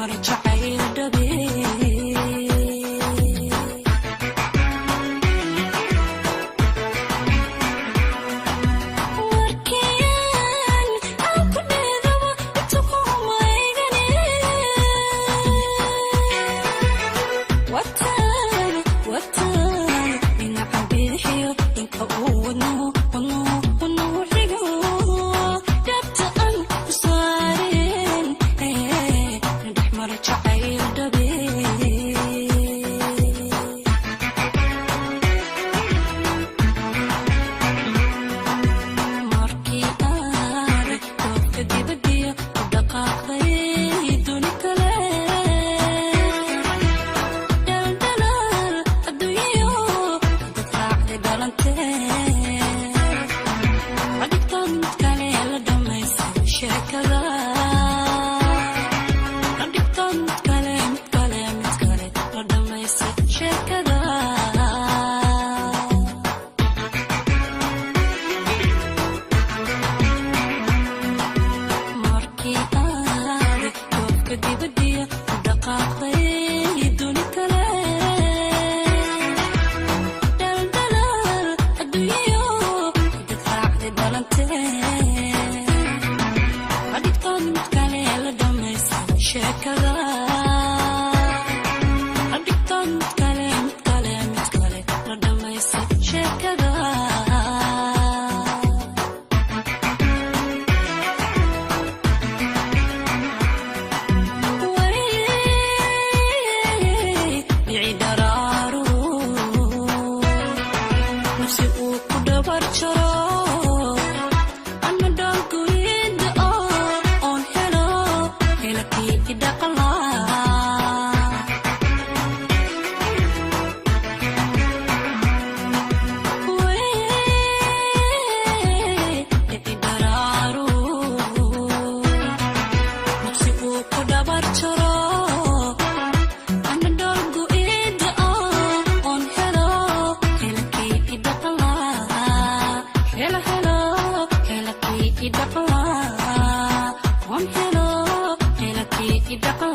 mara jacayl dhabe. Warkeen aan ku dheedaba inta kumaygane. Wataan wataan dhinaca bidixiyo dhanka uu wadnuhu wadnuhu wadnuhu xigo dhabta aan ku saareen dhex mara jacayl dhabe. Markii aan doobka dibadiyo u dhaqaaqday duni kale, dhaldhalaal adduunyo dad raacday dhalantee, adhigtood mid kale la dhammaystay sheekada, adhigtood mid kale mid kale mid kale la dhammaystay sheekada. Markii aan doobka dibadiyo u dhaqaaqday duni kale, dhaldhalaal adduunyo dad raacday dhalantee, adhigtood mid kale la dhammaystay sheekada, adhigtood mid kale mid kale mid kale la dhammaystay sheekada. Dhici daraaru nafsi uu ku dhabar jaro ana dhalguyda oon helo helakii idhaqalaa. Dhici daraaru nafsi uu ku dhabar jaro ana dholgu ida oon helo helakii idhaqalaa, helo helo helakii idhaqalaa, oon helo helakii idhaqalaa.